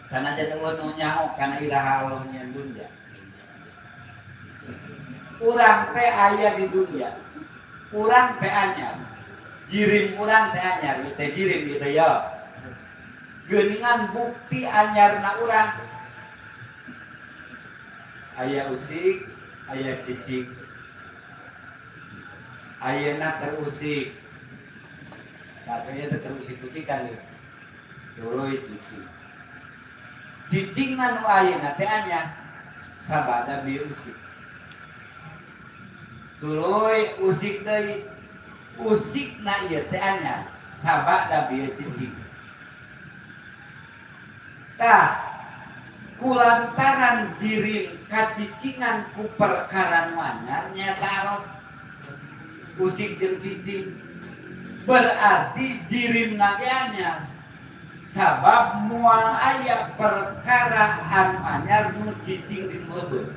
Sanajan euweuh nu nyaho kana iraha Allah nyieun dunya. Urang teh aya di dunia. Urang teh anyar. Jirim urang teh anyar, ieu teh jirim ieu teh ya. Geuningan bukti anyarna urang. Aya usik, aya cicing. Ayeuna keur usik. Katanya teh keur usik-usikan ieu. Tuluy cicing. Cicingna nu ayeuna teh anyar sabada bieu usik. Tuluy usik deui. Usikna ieu teh anyar sabada bieu cicing. Tah, kulantaran jirim kacicingan ku perkara nu anyar nyaeta arot usik jeung cicing, berarti jirim ge anyar sabab moal aya perkara anu anyar nu cicing di meubeut.